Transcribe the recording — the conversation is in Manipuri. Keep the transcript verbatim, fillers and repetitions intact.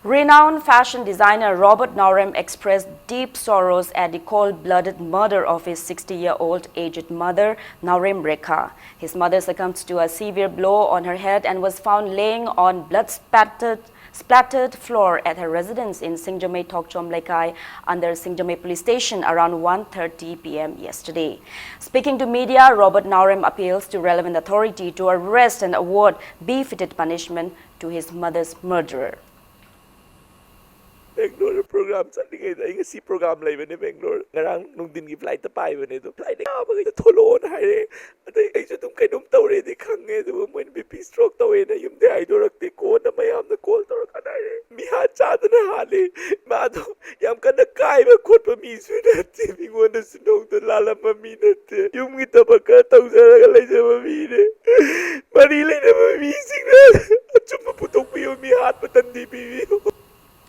Renowned fashion designer Robert Naorem expressed deep sorrows at the cold-blooded murder of his sixty-year-old aged mother, Naorem Rekha. His mother succumbed to a severe blow on her head and was found laying on blood-spattered splattered floor at her residence in Singjamei Thokchom Lekai under Singjamei Police Station around one thirty p m yesterday. Speaking to media, Robert Naorem appeals to relevant authority to arrest and award befitted punishment to his mother's murderer. Bangalore program ꯆꯠꯂꯤꯉꯩꯗ ꯑꯩ ꯉꯁꯤ ꯄ꯭ꯔꯣꯒ꯭ꯔꯥꯝ ꯂꯩꯕꯅꯦ ꯕꯦꯡꯒ꯭ꯂꯣꯔ꯫ ꯉꯔꯥꯡ ꯅꯨꯡꯊꯤꯟꯒꯤ ꯐ꯭ꯂꯥꯏꯠꯇ ꯄꯥꯏꯕꯅꯦ ꯑꯗꯣ ꯐ꯭ꯂꯥꯏꯠ ꯌꯥꯕꯈꯩꯗ ꯊꯣꯛꯂꯛꯑꯣꯅ ꯍꯥꯏꯔꯛꯑꯦ꯫ ꯑꯗꯩ ꯑꯩꯁꯨ ꯑꯗꯨꯝ ꯀꯩꯅꯣꯝ ꯇꯧꯔꯦꯗꯤ ꯈꯪꯉꯦ, ꯑꯗꯨꯒ ꯃꯣꯏꯅ ꯕꯤ ꯄꯤ ꯁ꯭ꯇ꯭ꯔꯣꯛ ꯇꯧꯋꯦꯅ ꯌꯨꯝꯗꯩ ꯍꯥꯏꯗꯣꯔꯛꯇꯦ꯫ ꯀꯣꯟꯅ ꯃꯌꯥꯝꯅ ꯀꯣꯜ ꯇꯧꯔꯀꯥꯟꯗ ꯍꯥꯏꯔꯛꯑꯦ꯫ ꯃꯤꯍꯥꯠ ꯆꯥꯗꯅ ꯍꯥꯠꯂꯦ꯫ ꯃꯥꯗꯣ ꯌꯥꯝ ꯀꯟꯅ ꯀꯥꯏꯕ ꯈꯣꯠꯄ ꯃꯤꯁꯨ ꯅꯠꯇꯦ, ꯃꯤꯉꯣꯟꯗꯁꯨ ꯅꯣꯡꯇ ꯂꯥꯜꯂꯝꯕ ꯃꯤ ꯅꯠꯇꯦ꯫ ꯌꯨꯝꯒꯤ ꯊꯕꯛ ꯈꯔ ꯇꯧꯖꯔꯒ ꯂꯩꯖꯕ ꯃꯤꯅꯦ꯫ ꯃꯔꯤ ꯂꯩꯅꯕ ꯃꯤꯁꯤꯡꯅ ꯑꯆꯨꯝꯕ ꯄꯨꯊꯣꯛꯄꯤꯌꯨ, ꯃꯤꯍꯥꯠꯄ ꯇꯟꯗꯤ ꯄꯤꯕꯤꯌꯨ꯫